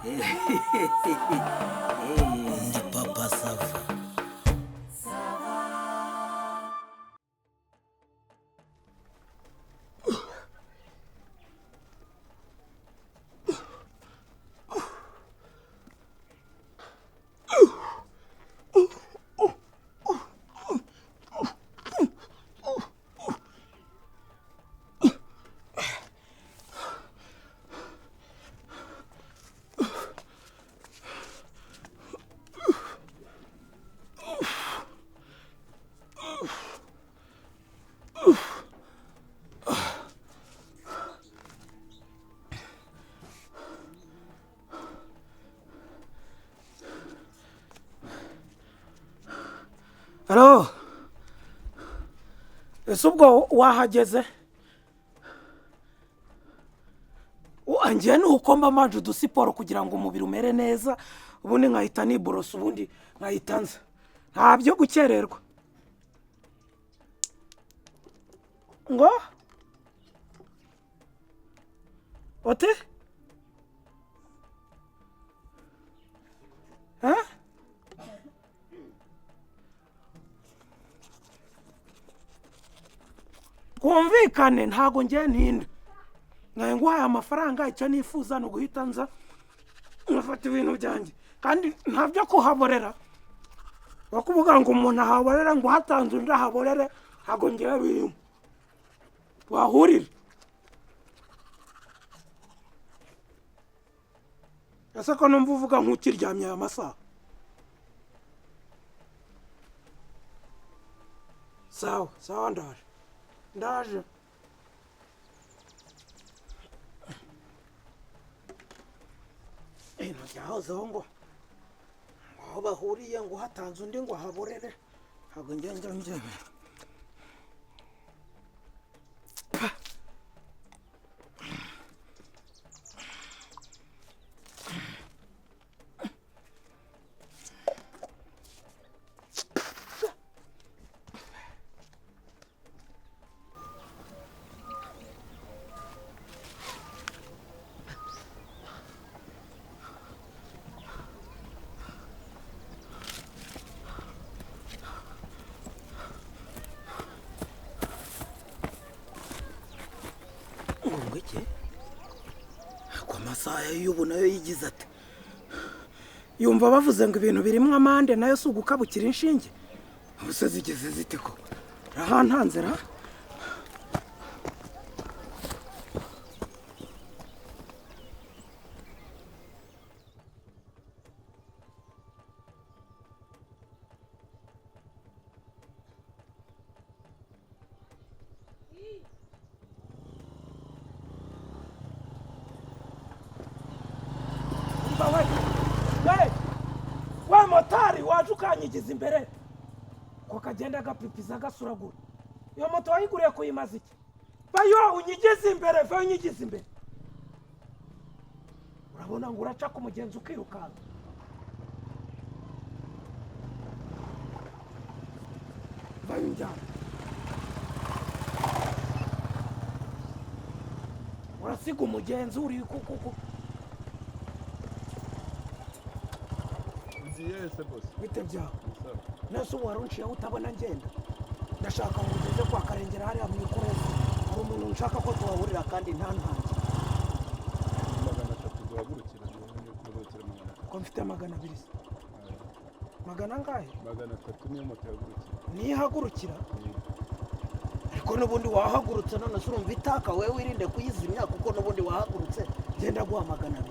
Ndi Papa Sava. Halo, ese ubwo wahageze? Njye ni uko mba mbanje udusiporo kugira ngo umubiri umere neza, ubundi nkahita niborosa, ubundi nkahita nza, nta byo gukererwa. Ngo ote ha? Twumvikane, ntago ngiye ntinda, nkaye nguhaye amafaranga, icyo nifuza ni uguhita nza nkafata ibintu byanjye, kandi nta byo kuhaborera. Bakuvuga ngo umuntu ahaborera, ngo hatanze undi ahaborere, ntago ngiye birimo wahurire. Ese ko numva uvuga nk'ukiryamye aya masaha? Sawa sawa, ndaje ndaje. Ibintu byahozeho ngo aho bahuriye ngo hatanze undi ngo ahaborere, ntabwo njye njya mbyemera. Ngo iki ku masaha y'ubu nayo yigize ati, yumva bavuze ngo ibintu birimo amande, nayo si ugukabukira inshinge, ubuse zigeze zite ko rahantanze ra? We motari waje ukanyigiza imbere ko kagenda gapipiza gasuragura, iyo moto wayiguriye kuyimaza iki? Bayo unyigize imbere, vayo unyigize imbere. Urabona ngo uraca ku mugenzi ukirukanka. Vayo unjyana, urasiga umugenzi uri kukuku. Bite byawe? Nese ubu warunciyeho utabona ngenda? Ndashaka ngo ugeze kwa Karengera hariya mu ikorosi, hari umuntu nshaka ko tuhahurira kandi nta ntange. 300 duhagurukira, duhagurukira 300. Ko mfite 200 se? Magana angahe? 300 niyo moto ihagurukira. Niyo ihagurukira? Ariko n'ubundi wahagurutse, none se urumva itaka, wewe wirinde kuyizimya kuko n'ubundi wahagurutse, genda guha 200.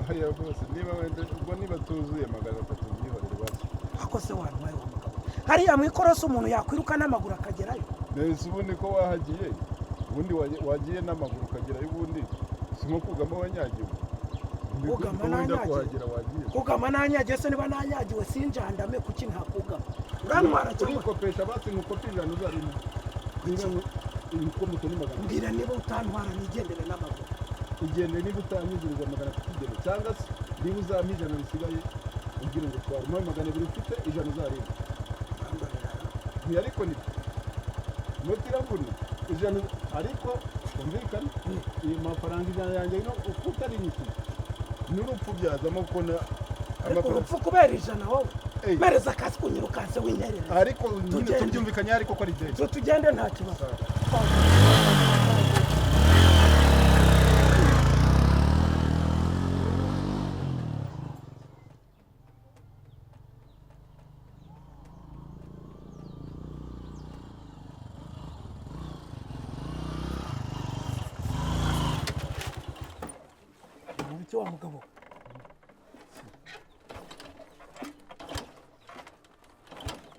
Hariya rwose niba wenda ubwo niba tuzuye 300 byihorere basi. Ako se wantwaye wa mugabo, hariya mu ikorosi umuntu yakwiruka n'amaguru akagerayo. Nese ubundi ko wahagiye, ubundi wagiye n'amaguru ukagerayo, ubundi si nko kugama wanyagiwe. Kugama nanyagiwe, kugama nanyagiwe se niba nanyagiwe sinjandame, kuki ntakugama? Urantwara cyangwa urikopesha basi nkukope 100 uzarimo. Niba nkuko moto ni 200. Mbwira niba utantwara nigendere n'amaguru. Igende niba utanyigiriza 300 igende, cyangwa se niba uzampa 100 bisigaye umbwire ngo twara umpe 200 ufite 100 uzarinda. Ariko ni moto iravuna 100, ariko twumvikane iyi mafaranga 100 yanjye no uko utari nyishyura N'urupfu byazamo kuko Ariko amafaranga urupfu kubera 100 wowe. Ey. Mpereza kasike unyirukanse winyerere. Ariko nyine Tugende. tubyumvikanye ariko ko ari ideni. Tugende nta kibazo. Icyo wa mugabo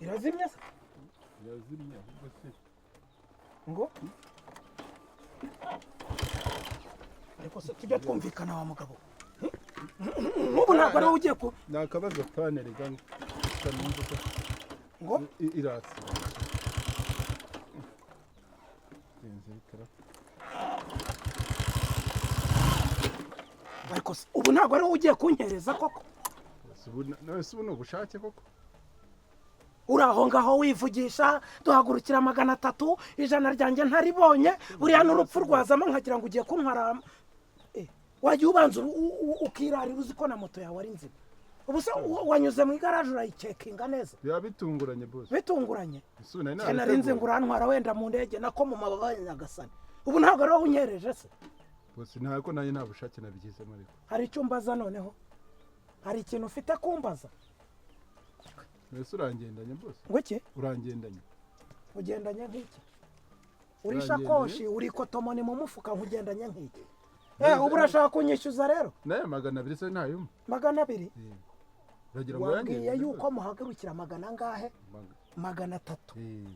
irazimye se? Irazimye ahubwo se. Ngo ariko se tujya twumvikana wa mugabo, nk'ubu ntabwo ari wowe ugiye ku Ni akabazo pane rega kanumva ko ngo irasi. Genze bitara. Ariko se ubu ntabwo ari wowe ugiye kunyereza koko? Ese ubu ni ubushake koko? Uri aho ngaho wivugisha duhagurukira 300, 100 ryanjye ntaribonye, buriya n'urupfu rwazamo nkagira ngo ugiye kuntwara. Wajya ubanza ukirarira uzi ko na moto yawe ari nzima. Ubu se wanyuze mu igaraje urayicekinga neza? Biba bitunguranye bose. Bitunguranye. Ese ubu nari Cyane nari nzi ngo nabiteguye. urantwara wenda mu ndege nako mu mababa ya Nyagasani. Ubu ntabwo ari wowe unyereje se? Bose ntabwo nanjye nta bushake nabigizemo ariko. Hari icyo umbaza noneho? Hari ikintu ufite kumbaza? Mbese urangendanye bose? Ngo iki? Urangendanye. Ugendanye nk'iki? Uri Urangendanye? shakoshi, uri kotomoni mu mufuka, nkugendanye nk'iki? Ubu urashaka kunyishyuza rero? Nayo 200 se ntayumva? 200? Uragira ngo Wambwiye urangendanye? yuko muhagurukira magana angahe? 300.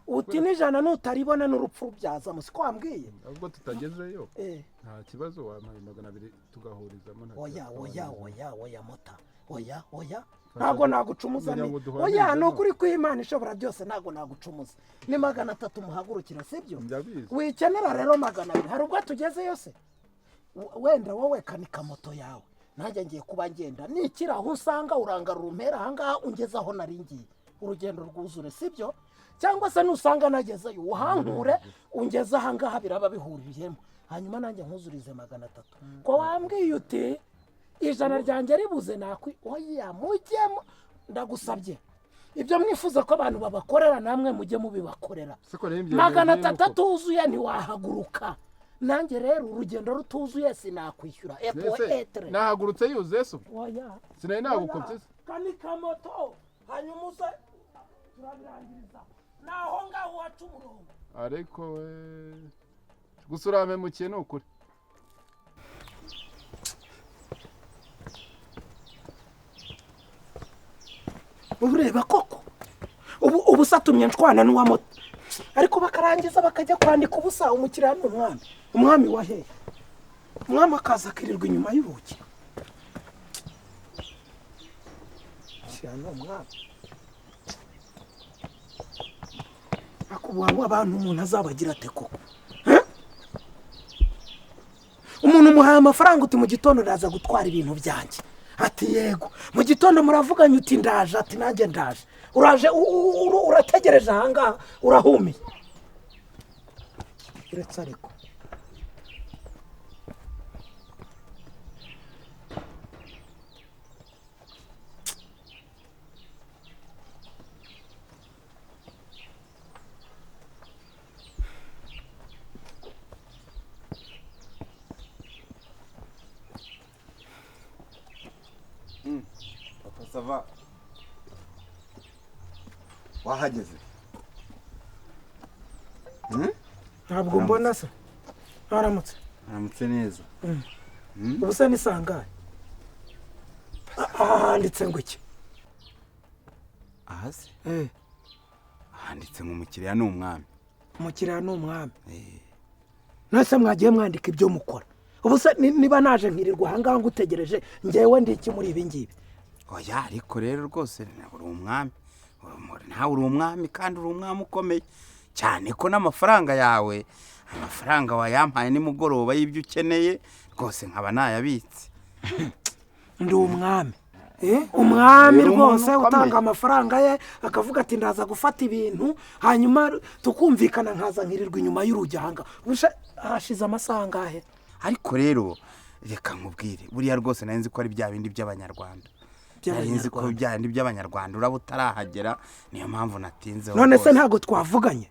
Uti n'100 nutaribona n'urupfu rubyaza, siko wambwiye? Ahubwo tutagezeyo. Nta kibazo wampaye 200 tugahurizamo nta Oya, kibazo. oya, oya, oya mota. Oya, oya. Ntabwo nagucumuza Kugira ni. ngo duhane Oya, ni ijana. ukuri kw'Imana ishobora byose ntabwo nagucumuza. Ni 300 muhagurukira, sibyo? Ndabizi. Wikenera rero 200. Hari ubwo tugezeyo se? Wenda wowe kanika moto yawe. Nanjye ngiye kuba ngenda. Nikira aho usanga urangarura umpera aha ngaha ungeze aho nari ngiye. Urugendo rwuzure, sibyo? Cyangwa se nusanga nagezeyo uhankure ungeze aha ngaha biraba bihuriyemo. Hanyuma nanjye nkuzurize 300. Ko wambwiye uti 100 ryanjye ribuze nakwi oya mujyemo ndagusabye. Ibyo mwifuza ko abantu babakorera namwe mujye mubibakorera. Siko rero ibyo Magana bintu atatu atuzuye ntiwahaguruka. Nanjye rero urugendo rutuzuye sinakwishyura. Epo Mbese etere. nahagurutse yuzuye se ubwo? Oya. Sinari nagukopye se? Kanika moto hanyuma uze turabirangiriza. Naho ngaho waca umurongo. Ariko we gusa urampemukiye ni ukuri. Ureba koko ubu satumye nshwana n'uwa moto, ariko bakarangiza bakajya kwandika ubusa. Umukiriya ni umwami, umwami wa hehe? Umwami akaza akirirwa inyuma y'urugi. Umukiriya ni umwami. Ariko ubu abantu umuntu azabagira ate koko? Umuntu umuhaye amafaranga uti mu gitondo ndaza gutwara ibintu byanjye, ati yego. Mu gitondo muravuganye uti ndaje, ati nanjye ndaje. Uraje urategereje ahangaha urahumiye. Uretse ariko Papa Sava, wahageze? Ntabwo mbona se? Mwaramutse. Aramutse neza. Ubu se ni sangahe? Aha handitse ngo iki? Aha se handitse ngo umukiriya ni umwami. Umukiriya ni umwami. None mwagiye mwandika ibyo mukora. Ubu se niba naje nkirirwa aha ngaha ngutegereje, njyewe ndi iki muri ibi ngibi? Oya, ariko rero rwose uri umwami, nawe uri umwami kandi uri umwami ukomeye cyane ko n'amafaranga yawe, amafaranga wayampaye nimugoroba y'ibyo ukeneye rwose nkaba nayabitse. Ndi umwami. Umwami Rero umuntu rwose ukomeye. utanga amafaranga ye akavuga ati ndaza gufata ibintu, hanyuma tukumvikana nkaza nkirirwa inyuma y'urugi aha ngaha. Ubu se hashize amasaha angahe? Ariko rero Reka nkubwire, buriya rwose nari nzi ko ari bya bindi by'Abanyarwanda. Nari nzi ko By'Abanyarwanda. bya bindi by'Abanyarwanda uraba utarahagera, niyo mpamvu natinzeho None se rwose. ntabwo twavuganye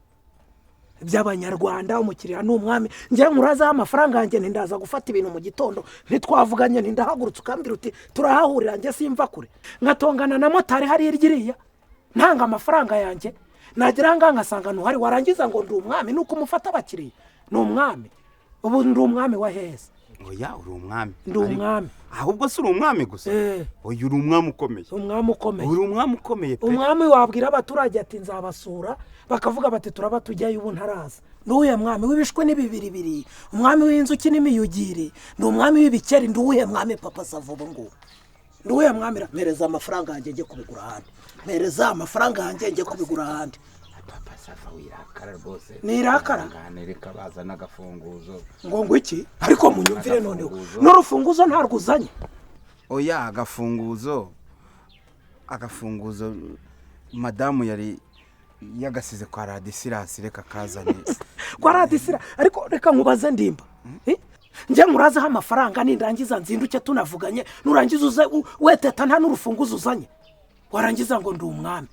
by'Abanyarwanda? Umukiriya ni umwami. Njye nkurazaho amafaranga yanjye, ntindaza gufata ibintu mu gitondo. Ntitwavuganye? Ntindahagurutse ukambwira uti turahahurira? Njye simva kure, nkatongana na motari hariya iriya, ntanga amafaranga yanjye, nagera ahangaha ngasanga ntuhari. Warangiza ngo ndi umwami. Nuko umufata abakiriya ni umwami. Ubu ndi umwami wa heza? Oya, uri umwami. Ndi umwami. Ahubwo si uri umwami gusa. Eh. Oya, uri umwami ukomeye. Umwami ukomeye. Uri umwami ukomeye pe. Umwami wabwira abaturage ati nzabasura, bakavuga bati turaba tujyayo, ubu ntaraza. Ni uwuhe mwami w'ibishwi n'ibibiribiri, umwami w'inzuki n'imiyugiri, ni umwami w'ibikeri? Ndi uwuhe mwami, Papa Sava? Ubu ngubu ndi uwuhe mwami? Mpereza amafaranga yanjye njye kubigura ahandi. Mpereza amafaranga yanjye njye kubigura ahandi. Papa Sava, wirakara rwose. Nirakara? Ihangane, reka bazana agafunguzo. Ngo iki? Ariko munyumvire noneho. Agafunguzo. N'urufunguzo ntarwo uzanye. Oya, agafunguzo madamu yari yagasize kwa Radisirasi, reka kazane. Kwa Radisira? Ariko reka nkubaze, Ndimba. Eh? Njye nkurazeho amafaranga, nindangiza nzinduke tunavuganye, nurangiza uze weteta nta n'urufunguzo uzanye, warangiza ngo ndi umwami.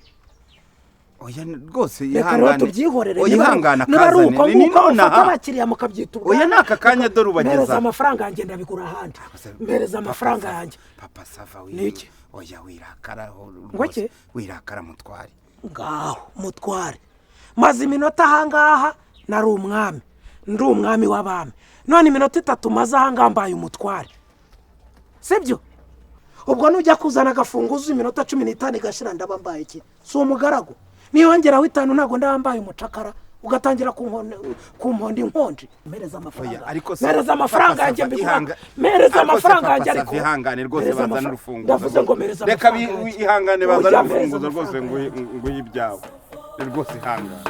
Oya rwose, Reka rero ihangane. tubyihorere. Oya, ihangane, Niba ari akazane. uko Ni nguko mufata nonaha. abakiriya mukabyita ubwami. Oya, ni aka kanya, dore ubageza. Mpereza amafaranga yanjye, ndabigura ahandi. Mpereza amafaranga Papa yanjye. Papa Sava. Ni iki? Oya, wirakara Ngo iki? rwose, wirakara mutware. Ngaho mutware, maze iminota ahangaha nari umwami, ndi umwami w'abami, none iminota 3 maze ahangaha mbaye umutware, sibyo? Ubwo nujya kuzana agafunguzo iminota 15 igashira, ndaba mbaye iki? Si umugaragu? Niyongeraho 5, ntabwo ndaba mbaye umucakara, ugatangira kumponda inkonji? Mpereza amafaranga. Oya, ariko se Mpereza amafaranga Papa yanjye Sava, mbigura. Mpereza ariko se amafaranga Papa yanjye. Sava, Ariko ihangane rwose, Mpereza bazane urufunguzo. Ndavuze ngo mpereza Reka amafaranga yanjye. ihangane, Oya, bazane mpereza urufunguzo rwose. amafaranga yanjye. Nguhe ibyawe rwose, ihangane.